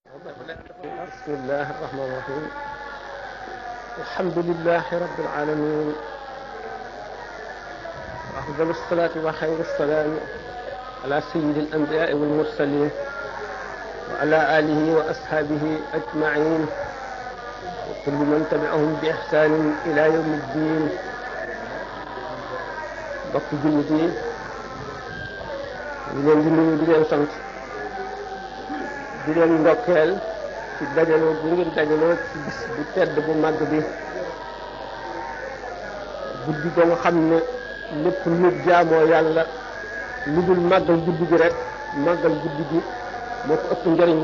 بسم الله الرحمن الرحيم الحمد لله رب العالمين وأفضل الصلاة وخير السلام على سيد الأنبياء والمرسلين وعلى آله وأصحابه أجمعين وكل من تبعهم بإحسان إلى يوم الدين. bokk jullit yi di leen di nuyu di leen sant di leen ndokkeel ci dajaloo bu ngeen dajaloo ci bis bu tedd bu màgg bi, guddi ba nga xam ne lépp lu jaamoo yàlla lu dul màggal guddi gi rek màggal guddi gi moo ko ëpp njëriñ,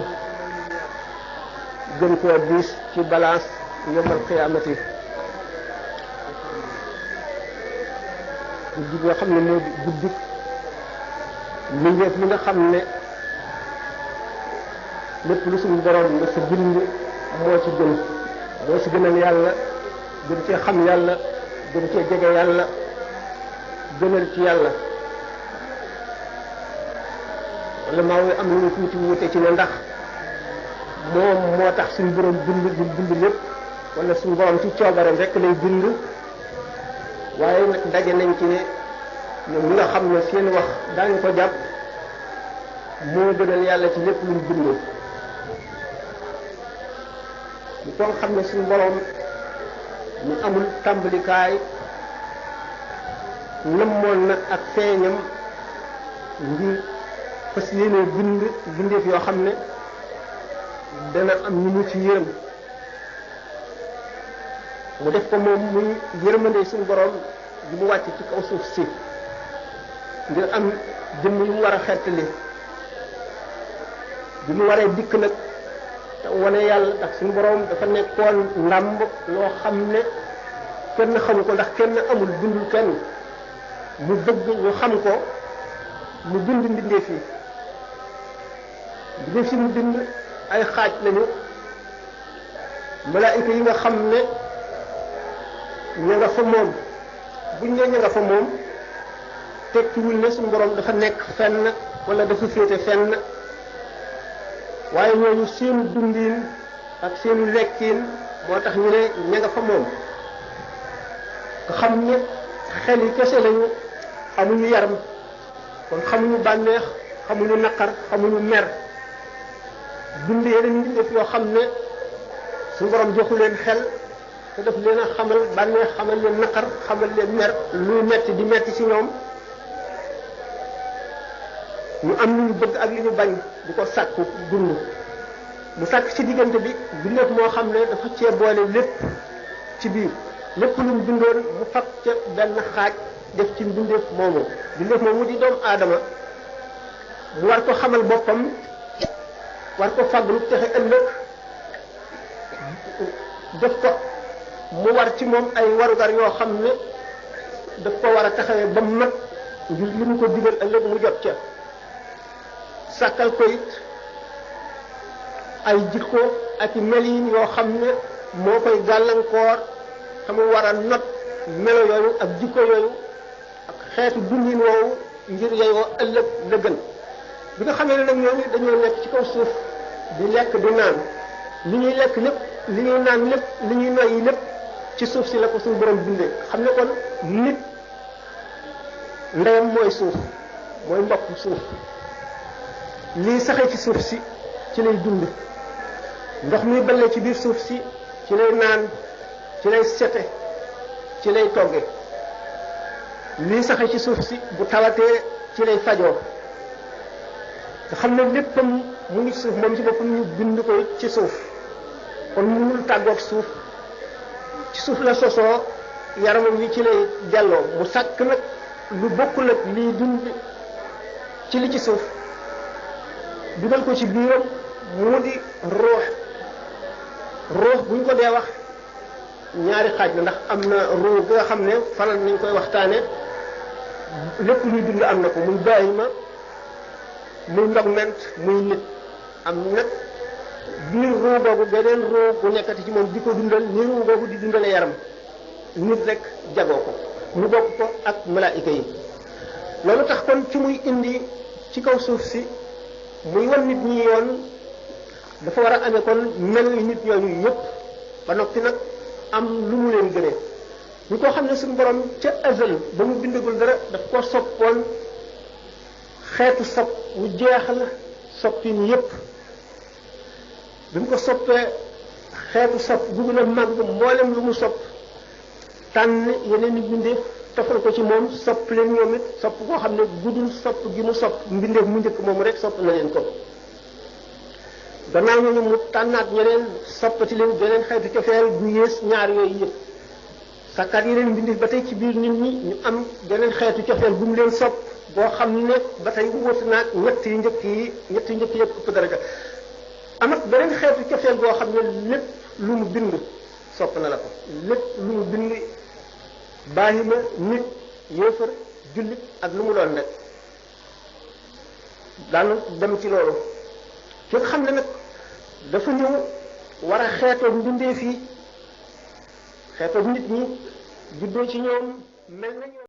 gën koo diis ci balance yomal xiyaamati. guddi bi nga xam ne moo di guddi mbindeef li nga xam ne lépp lu suñu borom nga sa bind moo ci gën, moo ci gënal yàlla, gën cee xam yàlla, gën cee jege yàlla, gënal ci yàlla. wala maa ngi am lu tuuti wuute ci ne ndax moom moo tax suñu borom bind lépp wala suñu borom ci coobareem rek lay bind. waaye nag daje nañ ci ne ñoom ñi nga xam ne seen wax daañu ko jàpp moo gënal yàlla ci lépp luñ bind. ñu ko xam ne suñu borom ñu amul tàmbalikaay namoon na ak feeñam ngir fas yéene bindeef yoo xam ne dana am ñu mu ci yërëm. mu def ko moom muy yërmande suñu borom bi mu wàcc ci kaw suuf si ngir am jëmm yu mu war a xettali. bi mu waree dikk nag te wane yàlla ndax suñu borom dafa nekkoon ndàmb loo xam ne kenn xamu ko ndax kenn amul bindul kenn, mu bëgg ñu xam ko mu bind mbindeef yi. mbindeef yi mu bind ay xaaj lañu. malaayika yi nga xam ne ña nga fa moom buñ ne ña nga fa moom tekkiwul ne suñu borom dafa nekk fenn wala dafa féete fenn, waaye ñooñu seenu dundin ak seenu lekkin moo tax ñu ne ña nga fa moom. nga xam ne xel yi kese lañu, amuñu yaram, kon xamuñu bànneex, xamuñu naqar, xamuñu mer. dund yeneen def yoo xam ne suñu borom joxu leen xel te daf leen a xamal bànneex, xamal leen naqar, xamal leen mer, luy metti di metti ci ñoom. ñu am lu ñu bëgg ak li ñu bañ di ko sàkku dund. mu sàkk ci diggante bi bindeef moo xam ne dafa cee boole lépp ci biir, lépp lu mu bindoon mu fab ca benn xaaj def ci bindeef moomu. bindeef moomu di doomu aadama mu war ko xamal boppam, war ko fàgglu texe ëllëg, def ko mu war ci moom ay warugar yoo xam ne daf ko war a taxawee ba mu mat ngir li mu ko digal ëllëg mu jot ca. sàkkal ko it ay jikko ak i melin yoo xam ne moo koy gàllankoor te mu war a not melo yooyu ak jikko yooyu ak xeetu dundin woowu ngir yeyoo ëllëg la gën. bi nga xamee ne nag ñooñu dañoo nekk ci kaw suuf di lekk di naan, li ñuy lekk lépp, li ñuy naan lépp, li ñuy noyyi lépp ci suuf si la ko suñu borom bindee. xam ne kon nit ndeyam mooy suuf, mooy mbokk suuf. lii saxee ci suuf si ci lay dund, ndox mi ballee ci biir suuf si ci lay naan, ci lay sete, ci lay togge. lii saxee ci suuf si bu tawatee ci lay fajoo. nga xam ne léppam mu ngi suuf, moom ci boppam ñu bind ko ci suuf, kon mënul tàggoog suuf. ci suuf la sosoo, yaramam wi ci lay delloo. mu sàkk nag lu bokkul ak lii dund ci li ci suuf, dugal ko ci biiram mu di ruux. ruux bu ñu ko dee wax ñaari xaaj la, ndax am na ruux bi nga xam ne faral nañ koy waxtaane. lépp luy dund am na ko, muy bàyyima, muy ndogment, muy nit. am nag biir ruux googu beneen ruux bu nekkati ci moom di ko dundal ni ruux googu di dundale yaram. nit rek jagoo ko, mu bokk ko ak malaayika yi. loolu tax kon ci muy indi ci kaw suuf si muy wan nit ñi yoon dafa war a amee kon mel ni nit ñooñu yëpp ba noppi nag am lu mu leen gënee ñu ko xam ne suñu borom ca azal ba mu bindagul dara daf ko soppoon xeetu sopp wu jeexal soppin yëpp bi mu ko soppee xeetu sopp bu gën a màgg mboolem lu mu sopp tànn yeneen i mbindeef tofal ko ci moom sopp leen ñoom it sopp koo xam ne guddul sopp gi mu sopp mbindeef mu njëkk moom rek sopp na leen ko gannaaw ñooñu mu tànnaat ñeneen soppati leen beneen xeetu cofeel bu yées ñaar yooyu yëpp sakkaat yeneen mbindeef ba tey ci biir nit ñi ñu am beneen xeetu cofeel bu mu leen sopp boo xam ne ba tey wóotu naag ñett yu njëkk yëpp ëpp daraja amat beneen xeetu cofeel boo xam ne lépp lu mu bind sopp na la ko lépp lu mu bind bàyyima nit yéefar jullit ak lu mu doon rek daanu dem ci loolu ki nga xam ne nag dafa ñëw war a xeetoog mbindeef yi xeetoog nit ñi juddoo ci ñoom mel na ñoom